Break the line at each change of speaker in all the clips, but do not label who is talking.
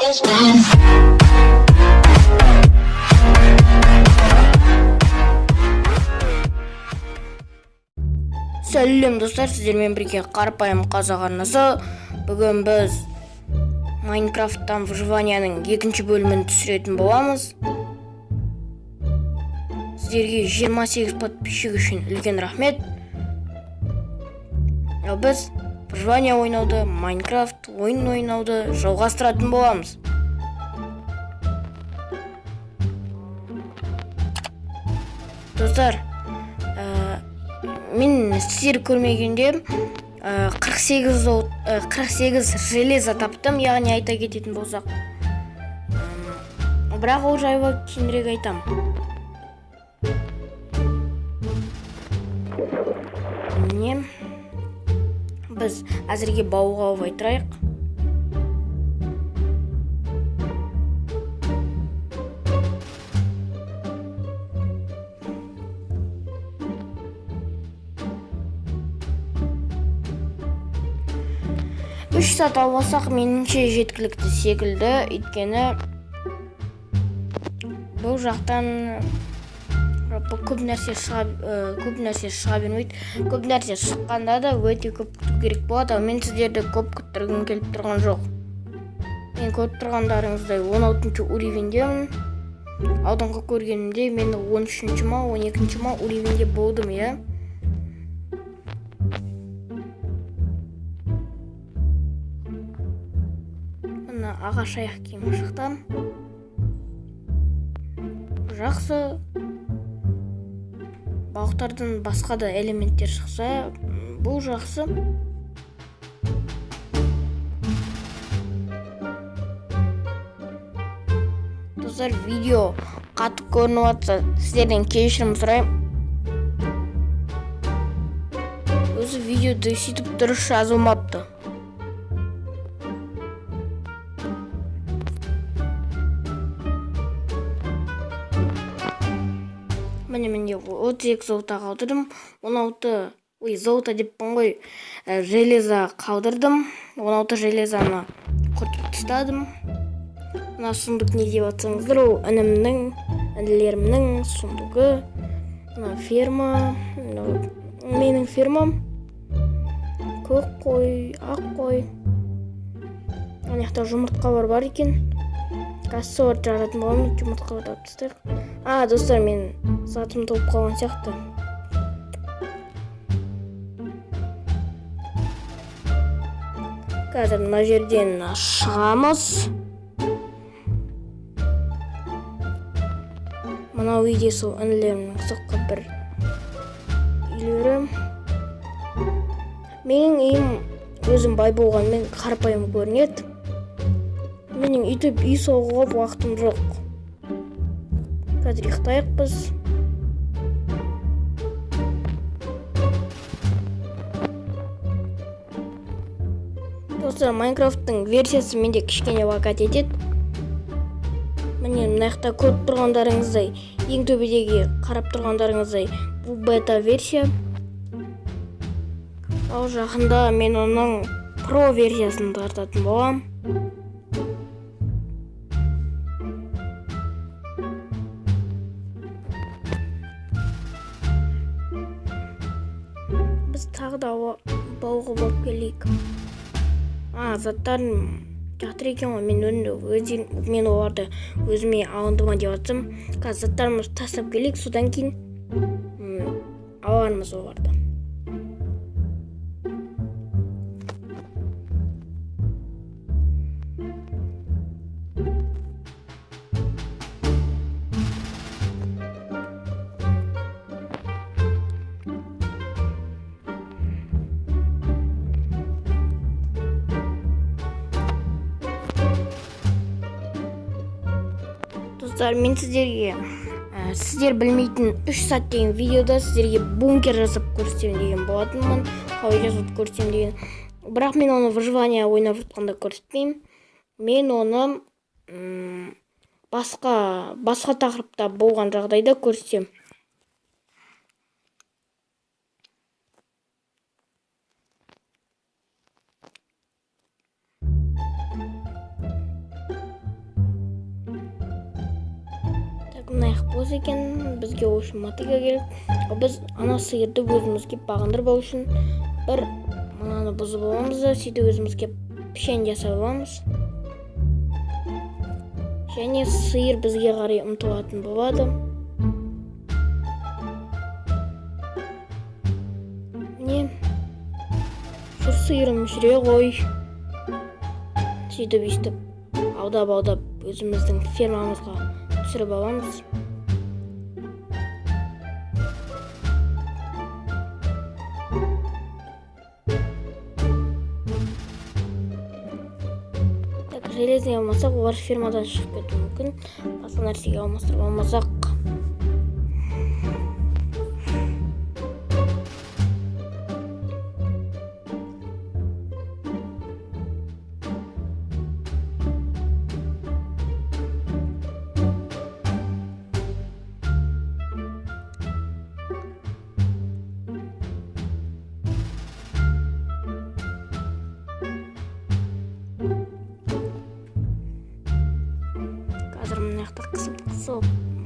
Сәлем достар, сіздермен бірге Қарапайым Қазақ арнасы. Бүгін біз Майнкрафттан выживанияның екінші бөлімін түсіретін боламыз. Сіздерге 28 подписчик үшін үлкен рахмет. Ал біз выживание ойнауды, Майнкрафт ойын ойнауды жалғастыратын боламыз. Достар, мен сіздер көрмегенде 48 железо таптым, яғни айта кететін болсақ. Бірақ ол жайлы кейінірек айтам. Міне, біз әзірге бауға алып тұрайық. Үш сат алып алсақ, меніңше жеткілікті секілді, өйткені бұл жақтан жалпы көп нәрсе шыға бермейді. Көп нәрсе шыққанда да өте көп күту керек болады, ал мен сіздерді көп күттіргім келіп тұрған жоқ. Мен көріп тұрғандарыңыздай 16 уровеньдемін. Алдыңғы көргенімде мен 13 ма, 12 ма уровеньде болдым, иә. Мына ағаш аяқ киім шықты. Жақсы. Балықтардан басқа да элементтер шықса, бұл жақсы. Достар, видео қатты көрініп жатса, сіздерден кешірім сұраймын. Өзі видеоды сөйтіп дұрыс жазылмапты. Міне, менде 32 золото қалдырдым. 16, ой, золото деппін ғой, железо қалдырдым. 16 железоны құртып тастадым. Мына сундук не деп жатсаңыздар, ол інілерімнің сундугы. Мына ферма, мынау менің фермам. Көк қой, ақ қой. Ана жақта жұмыртқалар бар екен. Қазір соларды жаратын боламын, жұмыртқаларды алып тастайық. Достар, мен затым толып қалған сияқты. Қазір мына жерден шығамыз. Мынау үйде сол інілерімнің соққы бір үйлері. Менің үйім өзім бай болғанымен қарапайым көрінеді. Менің өйтіп үй соғуға уақытым жоқ. Қазір ұйықтайық біз. Достар, Майнкрафттың версиясы менде кішкене лагать етеді. Міне, мына жақта көріп тұрғандарыңыздай, ең төбедегі қарап тұрғандарыңыздай, бұл бета версия. Ал жақында мен оның про версиясын тартатын боламын. Біз тағы да бауға болып келейік. Заттарым жатыр екен ғой, мен мен оларды өзіме алынды ма деп жатсам. Қазір заттарымызды тастап келейік, содан кейін алармыз оларды. Достар, мен сіздерге, сіздер білмейтін 3 сәт деген видеода сіздерге бункер жасап көрсетемін деген болатынмын. Қалай жасап көрсетемін деген. Бірақ мен оны выживание ойнап жатқанда көрсетпеймін. Мен оны басқа тақырыпта болған жағдайда көрсетемін. Мына жақ бос екен, бізге ол үшін мотыга керек. Ал біз ана сиырды өзімізге бағындырып алу үшін бір мынаны бұзып аламыз да, сөйтіп өзімізге пішен жасап аламыз. Және сиыр бізге қарай ұмтылатын болады. Міне, жүр сиырым, жүре ғой. Сөйтіп өйстіп аудап-аудап өзіміздің фермамызға түсіріп аламыз. Так, железный алмасақ, олар фермадан шығып кетуі мүмкін. Басқа нәрсеге алмастырып алмасақ. Қазір мына жақта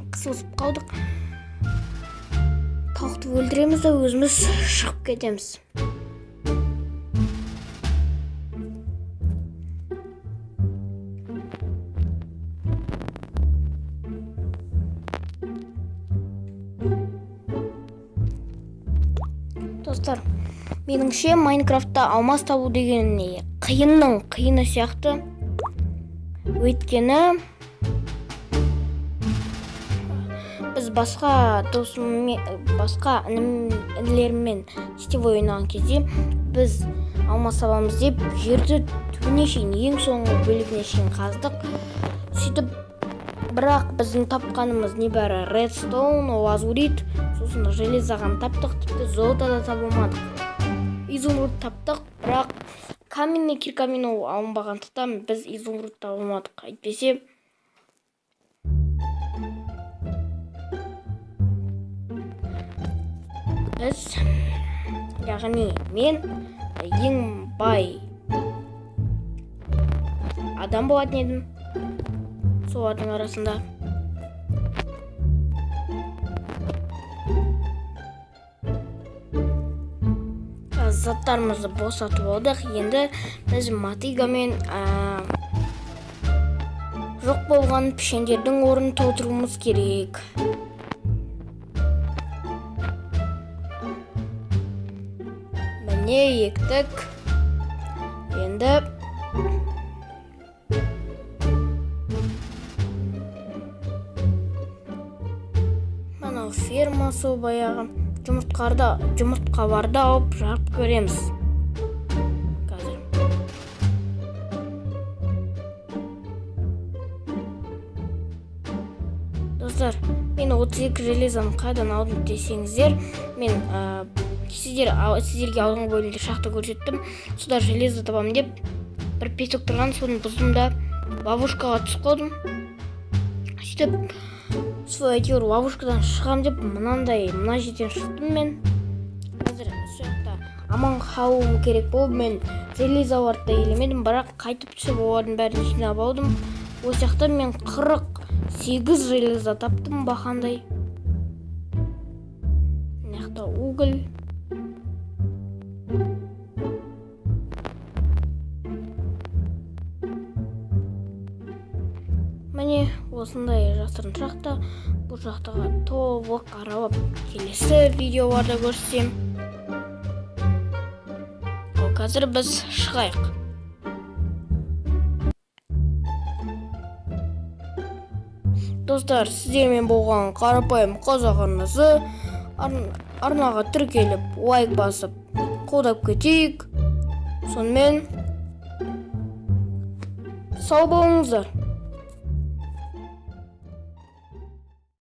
қысылысып қалдық. Тауықты өлтіреміз да өзіміз шығып кетеміз. Достар, меніңше Майнкрафтта алмаз табу деген не қиынның қиыны сияқты. Өйткені біз басқа досыммен, басқа інілеріммен сетевой ойнаған кезде біз алмаз табамыз деп жерді түбіне шейін, ең соңғы бөлігіне шейін қаздық. Сөйтіп, бірақ біздің тапқанымыз небәрі редстоун, лазурит, сосын железо ғана таптық, тіпті золото да таба алмадық. Изумруд таптық, бірақ каменный киркамен ол алынбағандықтан біз изумруд таба алмадық. Әйтпесе біз, яғни мен ең бай адам болатын едім солардың арасында. Заттарымызды босатып алдық. Енді біз мотыгамен жоқ болған пішендердің орнын толтыруымыз керек. Міне ектік. Енді мынау ферма сол баяғы жұмыртқаларды алып жарып көреміз. Қазір. Достар, мен 32 железаны қайдан алдым десеңіздер, мен сіздерге алдыңғы бөлімде шахта көрсеттім. Сонда железо табамын деп бір песок тұрған, соны бұздым да ловушкаға түсіп қалдым. Сөйтіп сол әйтеуір ловушкадан шығам деп мына жерден шықтым мен. Қазір сол жақта аман қалуым керек болып, мен железоларды да елемедім, бірақ қайтып түсіп олардың бәрін жинап алдым. Ол жақта мен 48 железо таптым бақандай. Мына жақта уголь. Міне осындай жасырын шахта. Бұл шахтаға толық аралап келесі видеоларда көрсетемін. Ал қазір біз шығайық. Достар, сіздермен болған Қарапайым Қазақ арнасы. Арнаға тіркеліп, лайк басып, қолдап кетейік. Сонымен сау болыңыздар.